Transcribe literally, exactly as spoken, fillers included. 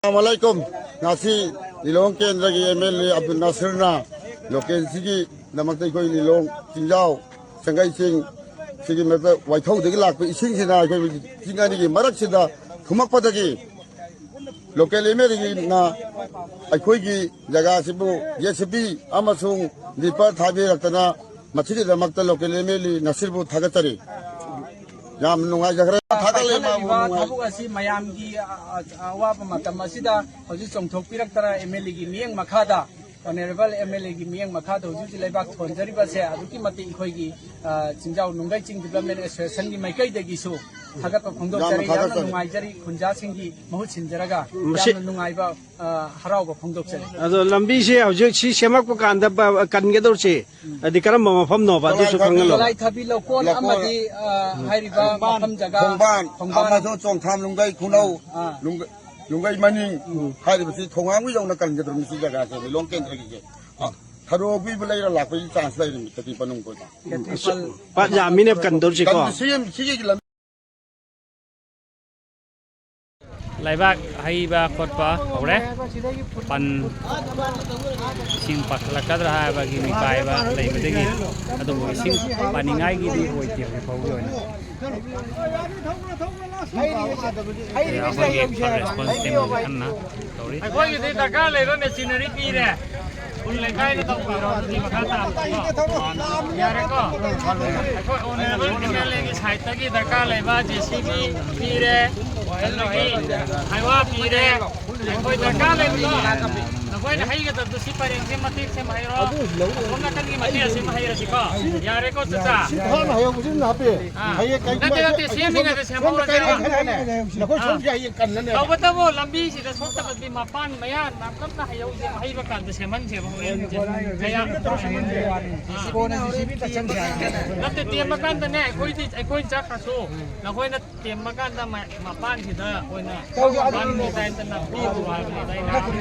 ꯑꯁꯂꯥꯃꯨ ꯑꯂꯥꯏꯀꯨꯝ꯫ ꯉꯁꯤ ꯂꯤꯂꯣꯡ ꯀꯦꯟꯗ꯭ꯔꯒꯤ M L A Abdul ꯅꯥꯁꯤꯔꯅ ꯂꯣꯀꯦꯜꯁꯤꯒꯤꯗꯃꯛꯇ ꯑꯩꯈꯣꯏ ꯂꯤꯂꯣꯡ ꯆꯤꯡꯖꯥꯎ ꯁꯪꯒꯩ ꯆꯤꯡ ꯁꯤꯒꯤ ꯃꯔꯛꯇ ꯋꯥꯏꯊꯧꯗꯒꯤ ꯂꯥꯛꯄ ꯏꯁꯤꯡꯁꯤꯅ ꯑꯩꯈꯣꯏ ꯆꯤꯡ ꯑꯅꯤꯒꯤ ꯃꯔꯛꯁꯤꯗ ꯊꯨꯝꯃꯛꯄꯗꯒꯤ ꯂꯣꯀꯦꯜ ꯑꯦꯝ ꯑꯦꯜ ꯑꯦꯅ ꯑꯩꯈꯣꯏꯒꯤ ꯖꯒꯥꯁꯤꯕꯨ ꯖꯦ ꯁꯤ ꯕꯤ ꯑꯃꯁꯨꯡ ꯗꯤꯄꯔ ꯊꯥꯕꯤꯔꯛꯇꯅ ꯃꯁꯤꯒꯤꯗꯃꯛꯇ ꯂꯣꯀꯦꯜ ꯑꯦꯝ ꯑꯦꯜ ꯑꯦ ꯅꯁꯤꯔꯕꯨ ꯊꯥꯒꯠꯆꯔꯤ꯫ ꯌꯥꯝ ꯅꯨꯡꯉꯥꯏꯖꯈ꯭ꯔꯦ꯫ ꯊꯥꯒꯠꯂꯦ ꯃꯥꯕꯨ꯫ ꯄꯥꯏꯈꯠꯂꯛꯂꯤꯕ ꯅꯨꯡꯉꯥꯏ꯫ ꯊꯕꯛ ꯑꯁꯤ ꯃꯌꯥꯝꯒꯤ, ꯑ, ꯑ, ꯑꯋꯥꯕ ꯃꯇꯝ ꯑꯁꯤꯗ ꯍꯧꯖꯤꯛ ꯆꯣꯡꯊꯣꯛꯄꯤꯔꯛꯇꯅ ꯑꯦꯝ ꯑꯦꯜ ꯑꯦꯒꯤ ꯃꯤꯠꯌꯦꯡ ꯃꯈꯥꯗ, ꯑꯣꯅꯔꯦꯕꯜ ꯑꯦꯝ ꯑꯦꯜ ꯑꯦꯒꯤ ꯃꯤꯠꯌꯦꯡ ꯃꯈꯥꯗ ꯍꯧꯖꯤꯛ ꯍꯧꯖꯤꯛ ꯂꯩꯕꯥꯛ ꯊꯣꯟꯖꯔꯤꯕꯁꯦ ꯑꯗꯨꯛꯀꯤ ꯃꯇꯤꯛ ꯑꯩꯈꯣꯏꯒꯤ, ꯑ, ꯆꯤꯡꯖꯥꯎ ꯅꯨꯡꯒꯩ ꯆꯤꯡ ꯗꯤꯕ꯭ꯂꯞꯃꯦꯟ ꯑꯦꯁꯣꯁꯤꯌꯦꯁꯟꯒꯤ ꯃꯥꯏꯀꯩꯗꯒꯤꯁꯨ ꯊꯥꯒꯠꯄ ꯐꯣꯡꯗꯣꯛꯆꯔꯤ꯫ ꯌꯥꯝꯅ ꯌꯥꯝꯅ ꯊꯥꯒꯠꯆꯔꯤ꯫ ꯅꯨꯡꯉꯥꯏꯖꯔꯤ ꯈꯨꯟꯖꯥꯁꯤꯡꯒꯤ ꯃꯍꯨꯠ ꯁꯤꯟꯖꯔꯒ꯫ ꯃꯁꯤ ꯌꯥꯝꯅ ꯅꯨꯡꯉꯥꯏꯕ, ꯑ, ꯍꯔꯥꯎꯕ ꯐꯣꯡꯗꯣꯛꯆꯔꯤ꯫ ꯑꯗꯣ ꯂꯝꯕꯤꯁꯦ ꯍꯧꯖꯤꯛ ꯁꯤ ꯁꯦꯝꯃꯛꯄ ꯀꯥꯟꯗ ꯕ-, ꯀꯟꯒꯗꯧꯔꯤꯁꯦ ꯍꯥꯏꯗꯤ ꯀꯔꯝꯕ ꯃꯐꯝꯅꯣꯕ? ꯑꯗꯨꯁꯨ ꯈꯪꯍꯜꯂꯣ꯫ ꯂꯥꯏꯊꯕꯤ ꯂꯧꯀꯣꯟ ꯂꯧꯀꯣꯟ꯫ ꯑꯃꯗꯤ, ꯑ, ꯍꯥꯏꯔꯤꯕ ꯃꯐꯝ ꯖꯒꯥ ꯈꯣꯡꯕꯥꯟ ꯈꯣꯡꯕꯥꯟ꯫ ꯑꯃꯁꯨꯡ ꯆꯣꯡꯊꯥꯝ ꯂꯨꯡꯒꯩ ꯈꯨꯅꯧ ꯑꯥ꯫ ꯂꯨꯡꯒ-, ꯂꯨꯡꯒꯩ ꯃꯅꯤꯡ ꯎꯝ꯫ ꯍꯥꯏꯔꯤꯕꯁꯤ ꯊꯣꯡꯒꯥꯡꯕ ꯌꯧꯅ ꯀꯟꯒꯗꯧꯔꯤꯕꯅꯤ ꯁꯤ ꯖꯒꯥꯁꯦ ꯂꯤꯂꯣꯡ ꯀꯦꯟꯗ꯭ꯔꯒꯤꯁꯦ꯫ ꯑ, ꯊꯔꯣ ꯑꯀꯣꯏꯕ ꯂꯩꯔ ꯂꯥꯛꯄꯒꯤ ꯆꯥꯟꯁ ꯂꯩꯔꯤꯃꯤ ꯇꯗꯤ ꯄꯅꯨꯡ ꯀꯣꯏꯗ꯫ ꯄꯥꯠ ꯌꯥꯝꯃꯤꯅ ꯀꯟꯗꯧꯔꯤꯁꯤꯀꯣ꯫ ꯀꯟ-, ꯁꯤ, ꯁꯤꯒꯤ ꯂꯝ- ꯂꯩꯕꯥꯛ ꯍꯩꯕ ꯈꯣꯠꯄ ꯍꯧꯔꯦ꯫ ꯄꯟ ꯏꯁꯤꯡ ꯄꯥꯈꯠꯂꯛꯀꯗ꯭ꯔꯥ ꯍꯥꯏꯕꯒꯤ ꯃꯤꯄꯥꯏꯕ ꯂꯩꯕꯗꯒꯤ ꯑꯗꯨꯕꯨ ꯏꯁꯤꯡ ꯄꯥꯅꯤꯡꯉꯥꯏꯒꯤꯗꯤ ꯑꯣꯏꯗꯦ ꯍꯧꯖꯤꯛ ꯐꯥꯎꯒꯤ ꯑꯣꯏꯅ꯫ ꯑꯩꯈꯣꯏꯒꯤ ꯐ꯭ꯂꯠ ꯔꯦꯁꯄꯣꯟꯁ ꯇꯤꯝꯅ ꯀꯟꯅ ꯇꯧꯔꯤ꯫ ꯑꯩꯈꯣꯏꯒꯤꯗꯤ ꯗꯔꯀꯥꯔ ꯂꯩꯕ ꯃꯦꯆꯤꯅꯔꯤ ꯄꯤꯔꯦ꯫ ꯈꯨꯜ ꯂꯩꯀꯥꯏꯅ ꯇꯧꯕꯤꯔꯣ, ꯑꯗꯨꯗꯤ ꯃꯈꯥ ꯇꯥꯕꯀꯣ꯫ ꯌꯥꯔꯦꯀꯣ? ꯑꯩꯈꯣꯏ ꯑꯣꯅꯔꯦꯕꯜ ꯑꯦꯝ ꯑꯦꯜ ꯑꯦꯒꯤ ꯁꯥꯏꯠꯇꯒꯤ ꯗꯔꯀꯥꯔ ꯂꯩꯕ ꯖꯦ ꯁꯤ ꯕꯤ ꯄꯤꯔꯦ, ꯑꯗꯒꯤ ꯍꯥꯏꯋꯥ ꯄꯤꯔꯦ꯫ ꯑꯩꯈꯣꯏ ꯗꯔꯀꯥꯔ ꯂꯩꯕꯗꯣ ꯅꯈꯣꯏꯅ ꯍꯩꯒꯗꯕꯗꯣ ꯁꯤ ꯄꯔꯦꯡꯁꯦ ꯃꯇꯦꯛ ꯁꯦꯝ ꯍꯩꯔꯣ, ꯑꯁꯣꯝ ꯅꯥꯀꯟꯒꯤ ꯃꯇꯦꯛ ꯑꯁꯤ ꯑꯃ ꯍꯩꯔꯁꯤꯀꯣ꯫ ꯌꯥꯔꯦꯀꯣ, ꯆꯆꯥ? ꯁꯤ ꯊꯥꯅ ꯍꯌꯦꯡ ꯍꯧꯖꯤꯛ ꯍꯥꯞꯄꯦ꯫ ꯑꯥ꯫ ꯍꯌꯦꯡ ꯀꯩꯒꯨꯝꯕ ꯅꯠꯇꯦ, ꯅꯠꯇꯦ, ꯑꯩ-, ꯑꯩ ꯁꯣꯝꯗ ꯁꯦꯝꯃꯤꯉꯩꯗ ꯀꯩ ꯁꯦꯝꯍꯧꯔꯁꯦ꯫ ꯍꯥꯏꯔꯛꯀꯅꯤ? ꯅꯈꯣꯏ ꯑꯥ꯫ ꯁꯣꯝꯒꯤ ꯍꯌꯦꯡ ꯀꯜꯂꯅꯦꯕ꯫ ꯇꯧꯕꯇꯕꯨ ꯂꯝꯕꯤꯁꯤꯗ ꯁꯣꯝꯗ ꯃꯄꯥꯟ ꯃꯌꯥ ꯅꯥꯀꯟꯗ ꯍꯩꯍꯧꯁꯦ, ꯍꯩꯕ ꯀꯥꯟꯗ ꯁꯦꯝꯍꯟꯁꯦꯕ ꯍꯣꯔꯦꯟꯁꯦ꯫ ꯀꯣꯟꯅ ꯖꯦ ꯁꯤ ꯕꯤ ꯇꯛꯁꯟꯁꯦ ꯍꯥꯏꯕꯅꯦ꯫ ꯅꯠꯇꯦ, ꯇꯦꯝꯕ ꯀꯥꯟꯗꯅꯦ, ꯑꯩꯈꯣꯏꯗꯤ, ꯑꯩꯈꯣꯏ ꯆꯠꯈ꯭ꯔꯁꯨ ꯅꯈꯣꯏꯅ ꯇꯦꯝꯕ ꯀꯥꯟꯗ ꯃ-, ꯃꯄꯥꯟꯁꯤꯗ ꯑꯣꯏꯅ ꯇꯧꯒꯦ, ꯑꯗꯨ ꯃꯄꯥꯟꯒꯤ ꯇꯥꯏꯞꯇ ꯅꯥꯄꯤ ꯍꯧꯕ ꯍꯥꯏꯕꯅꯤꯗ ꯑꯩꯅ꯫ ꯅꯠꯇꯦ,